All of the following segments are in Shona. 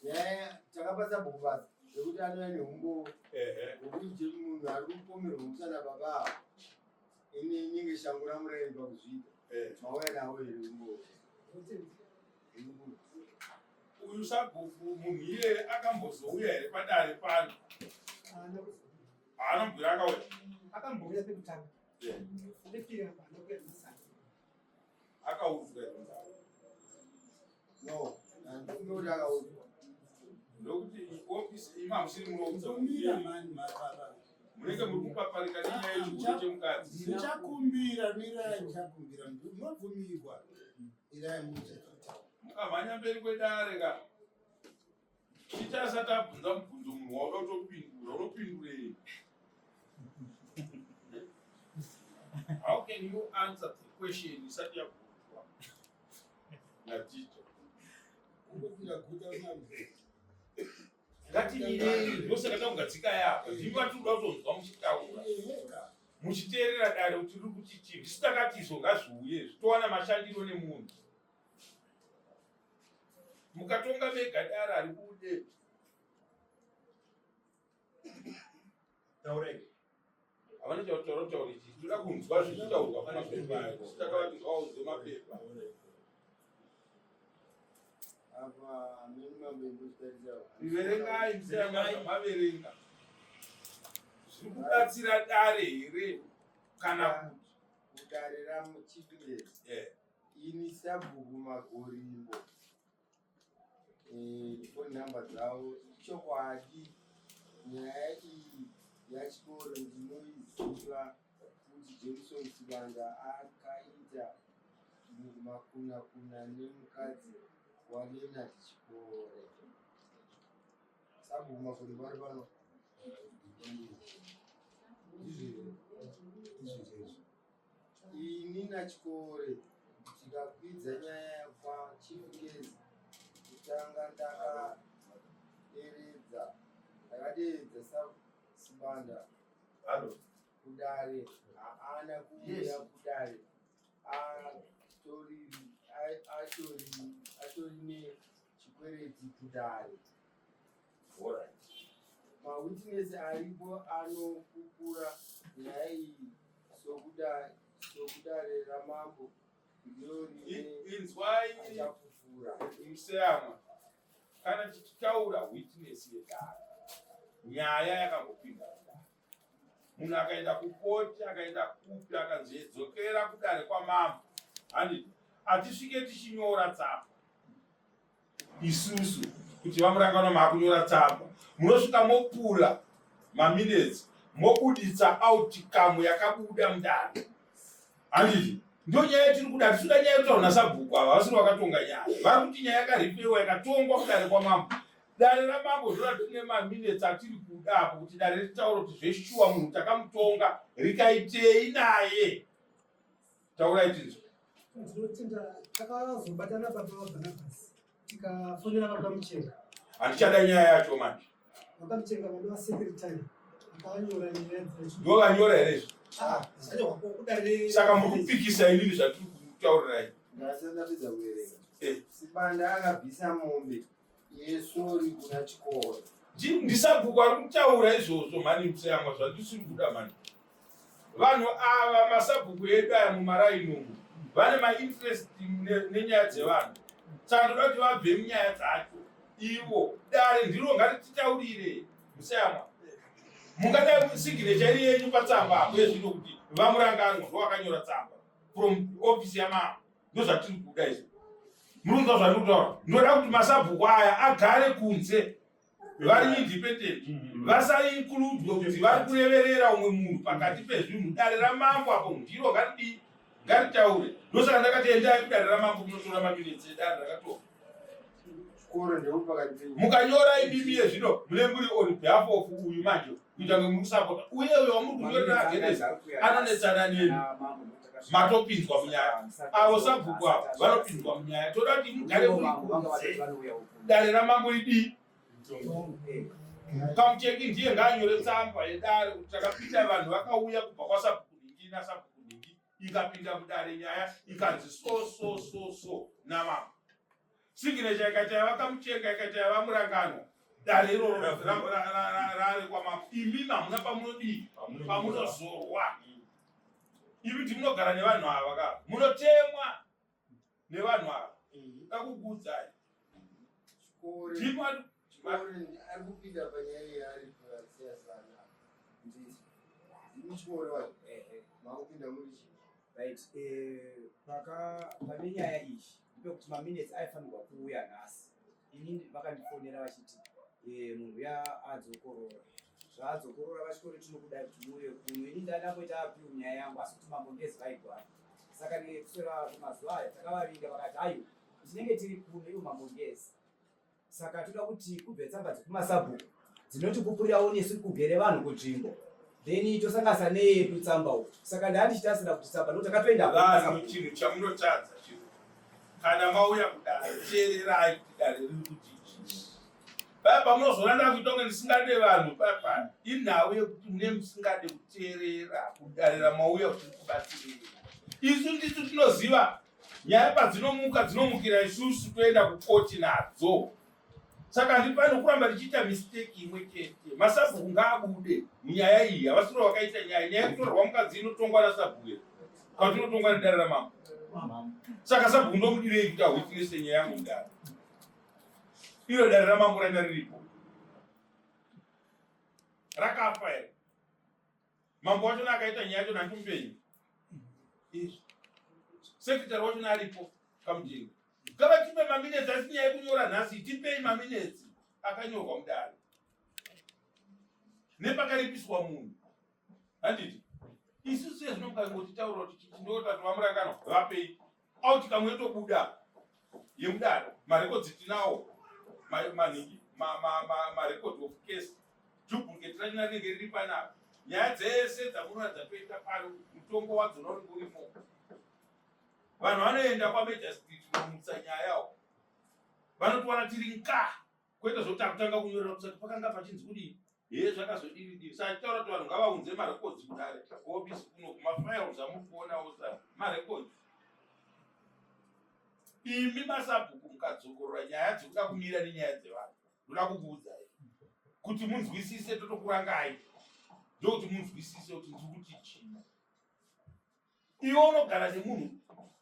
Nyaya takapa sabhuku basa zvekuti anouya neumbowo hwekuti munhu ari kupomerwa musana baba ava ini inenge shangu ramuraini pakuzviita mauya nawo here umbowo? Uyu sabhuku munhu iyeye akambozouya here padare pano? Haana mbwira akauya. Akambouya pekutanga. Akaudzwa no handinoti akaudzwa ndokuti ofisi imi hamusiri munoudza munenge muri kupaparika nenyaya yechihure chemukadzi. Ndichakumbira, mirai, ndichakumbira, munobvumirwa, mirai muchaita. Mukamhanya mberi kwedare ka ticha asati abvunza mubvunzo munhu wauda kutopindura unopindurei? How can you answer the question isati yabvunzwa naticha? Kungopinda guta usina. Ngatimirei, ndosaka takugadzika yapa. Ndimi vatiri kuda kutonzwa muchitaura muchiteerera dare kuti riri kuti chii. Isu takati izvo ngazviuye zvitowana mashandiro nemunhu. Mukatonga mega dare haribude. Taurai. Havana chautaura kutaura ichi, toda kunzwa zvichitaurwa pamapepa. Isu takavati ngavaunze mapepa. Apa amene mambo imbochitarisa. Verengai musiyana maverenga zviri kubatsira dare here kana kuti kudare ramuchipirezi ini sabhuku Magorimbo, phone number dzavo. Ichokwadi nyaya iyi yachikoro ndinoiziva kuti Jameson Sibanda akaita makunakuna nemukadzi waLeonard Chikore. Sabhuku Magorimbo ari pano, ndizvo Ndizvo. Ini naChikore tikakwidza nyaya kwaChief Ngezi kutanga, ndakaderedza ndakaderedza Sibanda Hallo. kudare, haana kuuya kudare. Atori nechikwereti kudare. Mawitness aripo anopupura nyaya iyi sokudare ramambo ndiro rine Inzwai. Achapupura. Museyama, kana tichitaura witness yedare, nyaya yakambopinda kudare, munhu akaenda kukoti, akaenda kupi, akanzi dzokera kudare kwamambo, handiti hatisvike tichinyora tsamba isusu kuti vamurangano maakunyora tsamba? Munosvika mopula maminutes, mobuditsa outcome yakabuda mudare, handiti ndo nyaya yatiri kuda? Tisikuda nyaya yekutaura nasabhuku ava vasiri vakatonga nyaya. Vari kuti nyaya yakarifewa, yakatongwa kudare kwamambo. Dare ramambo ndora tine maminutes atiri kuda apo kuti dare ritaure kuti zveshuwa munhu takamutonga rikaitei naye. Taurai tinzwe. Ndinotenda. Takazobatana baba vaBhanabhasi, tikafonera baba Muchenga. Handichada nyaya yacho manje. Baba Muchenga vanova secretary akanyora nyaya dzacho. Ndo vanyora here izvi? Ah, zvanyorwa kudare. Saka muri kupikisa inini zvatiri kutaurirai? Ndasati ndapedza kuverenga. Eh. Sibanda akabvisa mombe yesori kuna Chikoro. Ndisabhuku ari kutaura izvozvo mhani museyamwa, zvandisiri kuda mhani. Vanhu ava, masabhuku edu aya mumaraini umu, vane mainterest nenyaya dzevanhu, saka ndoda kuti vabve munyaya dzacho ivo. Dare ndiro ngarititaurire. Museyamwa, mungadai signature iri yenyu patsamba apo yezvino kuti vamuranganwa ndo vakanyora tsamba from office yamama. Ndozvatiri kuda izvo. Munonzwa zvandiri kutaura? Ndoda kuti masabhuku aya agare kunze vari independent, vasaincludwe kuti vari kureverera umwe munhu pakati pezvinhu. Dare ramambo apo ndiro ngaridii, ngaritaure. Ndosaka ndakati endai kudare ramambo kunotora maminutes edare rakatora. Chikoro ndeu pakati penyu. Mukanyora imimi yezvino mune muri on behalf of uyu manje, kuita kunge muri kusapota, uye uyo wamuri kunyorera against anonetsana nemi, matopinzwa munyaya. Avo sabhuku avo vanopinzwa munyaya. Toda kuti mugare muri kunze, dare ramambo idii. Kamucheki ndiye ngaanyore tsamba yedare kuti takapinda, vanhu vakauya kubva kwasabhuku nhingi nasabhuku nhingi. Ikapinda mudare nyaya ikanzi so so so so namambo. Signature ikaita yavakamuchenga ikaita yavamuranganwa. Dare iroro rare kwamambo. Imi hamuna pamunodii pamunozorwa. Imi timunogara nevanhu ava ka munotemwa nevanhu ava. Ndakukuudzai. Ari kupinda panyaya iyi ari siyasana. Ndimi chikore wacho. Makupinda muri chii? Right. Eh, paka pane nyaya iyi ndepekuti maminutes aifanirwa kuuya nhasi. Ini vakandifonera vachiti eh, munhu uya adzokorora. Zvaadzokorora vachikore tinokudai kuti muuye kuno. Ini ndandamboita appeal nyaya yangu asi kuti mambo ngezi vaigwara. Saka nekuswera mazuva aya takavavinga vakati aiwa tinenge tiri kuno ivo mambo ngezi. Saka toda kuti kubve tsamba dzekumasabhuku dzinotipupurirawo nesu kugere vanhu kunzvimbo then tosanganisa neyedu tsamba uku. Saka ndandichitasira kuti tsamba ndokuti takatoenda vanhu chinhu chamunotadza chiro kana mauya kudare teererai kuti dare riri kuti chii paya pamunozoona ndakuita kunge ndisingade vanhu papa inhau yekuti mune musingade kuteerera kudare ramauya kuti rikubatsirei isu ndisu tinoziva Nyaya padzinomuka dzinomukira isusu toenda kukoti nadzo. Saka handifani kuramba tichiita mistake imwe chete. Masabhuku ngaabude munyaya iyi. Havasiro vakaita nyaya. Nyaya yekutorerwa mukadzi inotongwa nasabhuku here? Kana kuti inotongwa nedare ramambo? Saka sabhuku ndomudirei kuti awitnesse nyaya yangu mudare? Iro dare ramambo ranga riripo. Rakafa here? Mambo wachona akaita nyaya yacho nanti mupenyu. Izvi. Secretary wachona aripo kamujinga. Ngavatipe maminetsi asi nyaya yekunyora nhasi tipei maminetsi akanyorwa mudare. Nepakaripiswa munhu. Handiti? Isu sezvino mukangotitaura kuti chindota vamurangano vapei. Out kamwe yotobuda yemudare. Marekodzi tinawo. Manhingi marecord of case. Duplicate rachona rinenge riri panapa. Nyaya dzese dzamunoona dzatoita pano mutongo wadzona unenge urimo. Vanhu vanoenda kwamagistrate kunomutsa nyaya uko. Vanotiwana tiri nka kwete zvekuti akutanga kunyorera kusati pakanga pachinzi kudii hee zvakazodini dini saka chitaura kuti vanhu ngavaunze marekodzi kudare kuofisi kuno kumafiles amuri kuonawo sa marekodzi imi masabhuku mukadzokorora nyaya dzekuda kumira nenyaya dzevanhu ndoda kukuudzai kuti munzwisise totokurangai ndokuti munzwisise kuti ndiri kuti chii Iwe unogara nemunhu,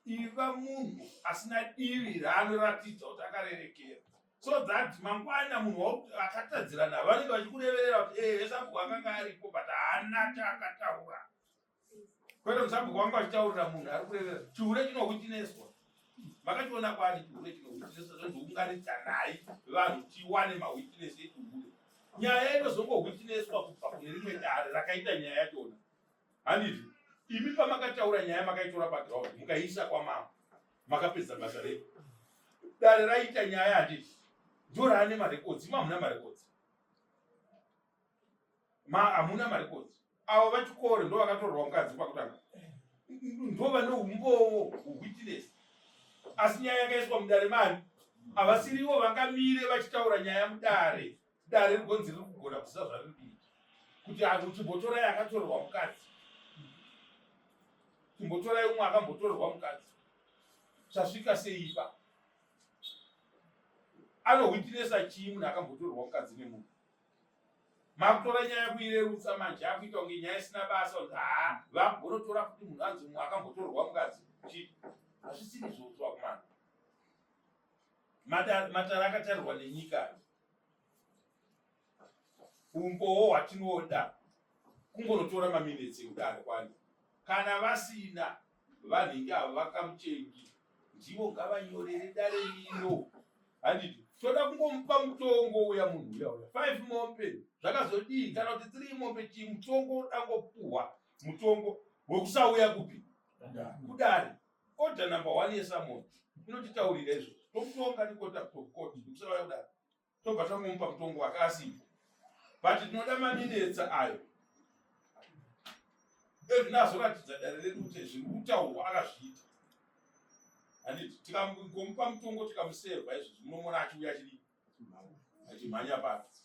iva munhu asina divi raanoratidza kuti akarerekera so that mangwana munhu akatadzirana vanenge vachikureverera kuti ee eh, sabhuku akanga aripo but haana chaakataura kwete musabhuku wangu achitaurira munhu ari kureverera chihure chinohwitineswa makachiona kwani chihure chinohwitineswa zvonzi unganidzanai vanhu tiwane mahwitines echihure nyaya inozongohwitineswa kubva kune rimwe dare rakaita nyaya yachona Handiti imi pamakataura nyaya makaitora paground mukaiisa kwamambo makapedza basa renyu. Dare raita nyaya handiti ndoraane marekodzi imi hamuna marekodzi ma hamuna marekodzi avo vachikore ndo vakatorerwa mukadzi pakutanga ndo vane umbowo witness asi nyaya yakaiswa mudare mani havasirivo vangamire vachitaura nyaya mudare Dare rigonzi riri kugona kuziva zvariri kuita kuti ah, chimbotorai akatorerwa mukadzi, chimbotorai umwe akambotorerwa mukadzi, zvasvika seipa anohwitinesa chii munhu akambotorerwa mukadzi nemunhu makutora nyaya kuirerutsa manje akuita kunge nyaya isina basa kuti haa vakugonotora futi munhu anzi mumwe akambotorerwa mukadzi chii hazvisiri izvozvo akumana Matare akatarirwa nenyika umbowo hwatinoda kungonotora maminetsi ekudare kwani kana vasina vanhingi ava vakamuchengi ndivo ngavanyorere dare rino handiti toda kungomupa mutongo uya munhu uya uya five mombe zvakazodii kana kuti three mombe chii mutongo unoda ngopuhwa mutongo wekusauya kupi kudare Order number one yesummons inotitaurira izvo tomutonga neconduct of court ndikusavaya kudaro tobva tangomupa mutongo wake asipo but tinoda maminetsa ayo ezvino azoratidza dare redu kuti zviri kutaurwa akazviita handiti tikangomupa mutongo tikamusevha izvozvi munomona achiuya achidii achimhanya papi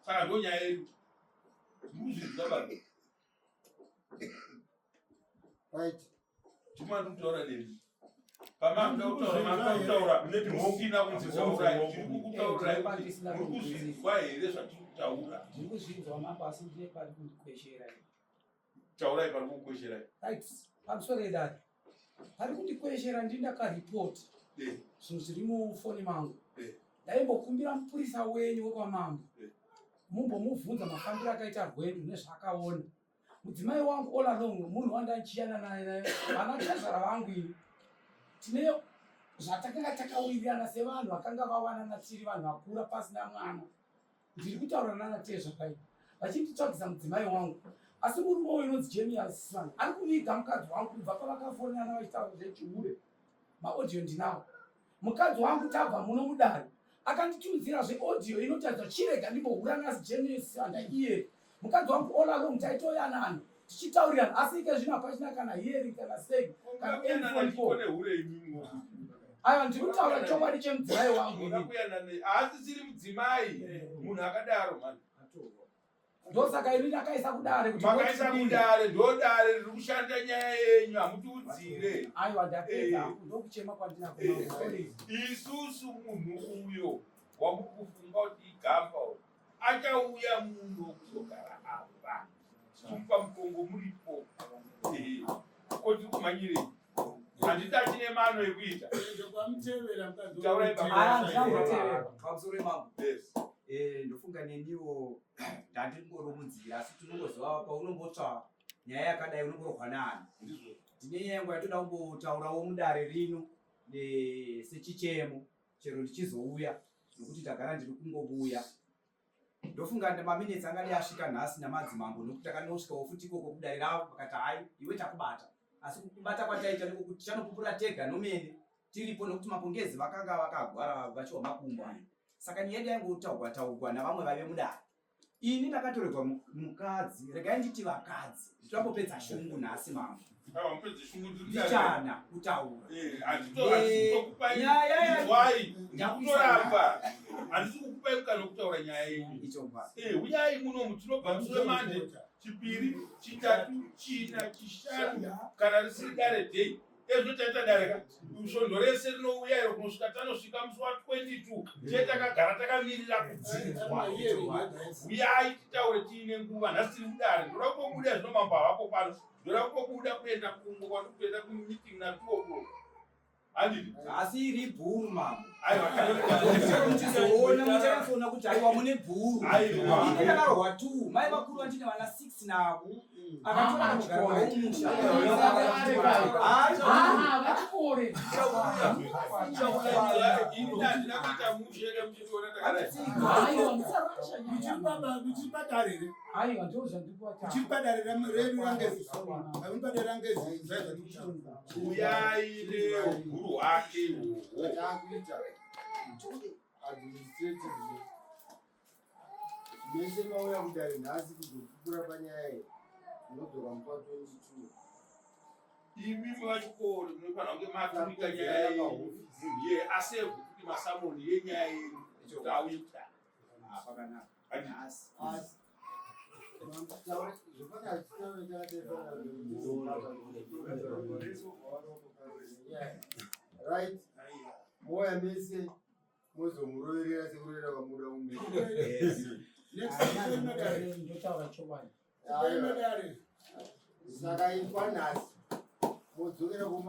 saka ndonyaya yedu muzvinzwa baba. Right. Timandikutaura nemi. Pamakuda kutaura makutaura musina kunzi taurai. Tiri kukutaurai kuti muri kuzvinzwa here zvatiri kutaura. Ndiri kuzvinzwa mambo asi ndine pari kundikweshera. Taurai pari kukwesherai. Right. Pamusoro edare. Pari kundikweshera ndini ndakaripoti zvinhu zviri mufoni mangu. Ndaimbokumbira mupurisa wenyu wekwamambo. Mumbomubvunza mafambiro akaita rwendo nezvaakaona. Mudzimai wangu all along munhu wandanchiyana naye naye vana tezvara vangu ini tine zvatakanga takawirirana sevanhu vakanga vawanana tiri vanhu vakura pasina mwana. Ndiri kutaura nana tezvara ini vachinditsvagisa mudzimai wangu asi murume uyu unonzi Jemias Sibanda ari kuviga mukadzi wangu kubva pavakafonana vachitaura zvechihure. Maaudio ndinawo. Mukadzi wangu tabva muno mudare akanditumidzira zveaudio inotaridza chirega ndimbohura nasi Jemias Sibanda iye mukadzi wangu all along taitoyanana tichitaurirana asi ike zvino hapachina kana hearing kana sei kana N44. Aiwa ndiri kutaura chokwadi chemudzimai wangu ini. Haasisiri mudzimai munhu akadaro mani. Ndosaka ini ndakaisa kudare kuti makaisa kudare ndo dare riri kushanda nyaya yenyu hamutiudzire. Aiwa ndapedza ndokuchema kwandinako. Isusu munhu uyo wamuri kufunga kuti igamba uyo achauya muno kuzogara apa tichimupa mutongo muripo. Ko tiri kumhanyirei? Handiti achine mano ekuita. Taurai pamusoro mambo. Yes. Ndofunga neniwo ndandingori munzira asi tinongoziva paunombotsva nyaya yakadai unomborohwa naani. Ndizvo. Ndine nyaya yangu yatoda kumbotaurawo mudare rino sechichemo chero ndichizouya nokuti ndagara ndiri kungobuya. Ndofunga maminitsi angadai asvika nhasi namadzimambo nokuti takanosvikawo futi ikoko kudare ravo vakati hai iwe takubata. Asi kubata kwataita ndiko kuti tichanopupura tega nomene tiripo nokuti mapongezi vakanga vakagwara vachiwa makumbo aya. Saka nyaya yedu yaingotaurwa taurwa navamwe vaive mudare. Ini ndakatorerwa mukadzi, regai nditi vakadzi, nditambopedza shungu nhasi mambo. Aiwa mupedze shungu ndiri Ndichana kutaura. Handitokupai Nyaya inzwai, ndikutoramba. Handisi kukupai mukana wekutaura nyaya yenyu. Ichokwadi. Uyai munomu tinobva musi wemande, chipiri, chitatu, china, chishanu, kana risiri dare day. Ezvo taita dare ka svondo rese rinouya iro kunosvika tanosvika musi wa 22 tiye takagara takamirira kubvunzwa. Uyai titaure tiine nguva. Nhasi tiri kudare, ndoda kutobuda zvino mambo havapo pano. Ndoda kutobuda kuenda kumbo kwandikutoenda kumeeting na 2 o'clock. Handiti? Asi iri bhuru mambo. Aiwa, Muchizoona muchanyatsoona kuti aiwa mune bhuru. Aiwa. Ini ndakarohwa 2, mai vakuru vandine vana 6 navo. Akatora kugara navo mumusha. Vachikore. Ini handina kuita mushe muchiona takadai. Aiwa musarasha nyaya. Muchiri padare here? Aiwa ndizvo zvandikuwataura. Muchiri padare redu rangezi. Hamuri padare rangezi zvaizvatikutaura. Uyai neuguru hwake ihwohwo. Takuita administratively mese mauya kudare nhasi kuzopupura panyaya iyi munodzoka musi wa 22. Imi vachikoro munofanira kunge maturika nyaya yenyu munhu iyeye asevhu kuti masamoni yenyaya yenyu kuti auye kudare. Pakanaka. Handiti? Nhasi. Asi right moya mese mozomuroverera sekurovera kwamuda umwe. Ndotaura chokwadi. Saka ikwa nhasi modzokera kuma